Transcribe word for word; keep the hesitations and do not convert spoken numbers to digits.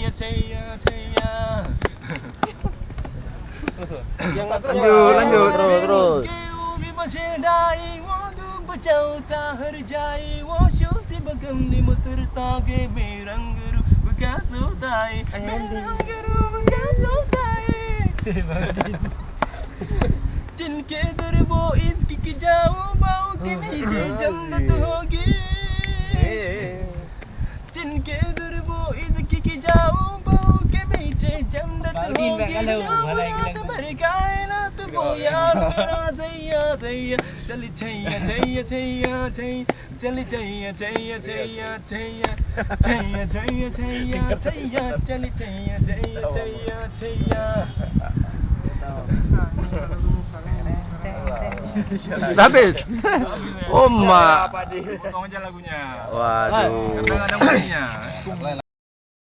Caya, caya. Lanjut, lanjut. Terus, terus. Chin ke durbo is ki ki jaw bau ke mi je jam da tu hogi. Chin ke durbo is ki ki jaw bau ke mi je jam da tu hogi. Jaw na tu bergai na tu boya na zaya zaya. Chali chaya chaya chaya chaya. Chali chaya chaya chaya chaya. Chaya chaya chaya chaya. Chali chaya chaya chaya chaya. Habis. Oh mak. Potong aja lagunya. Waduh. Karena ada musiknya.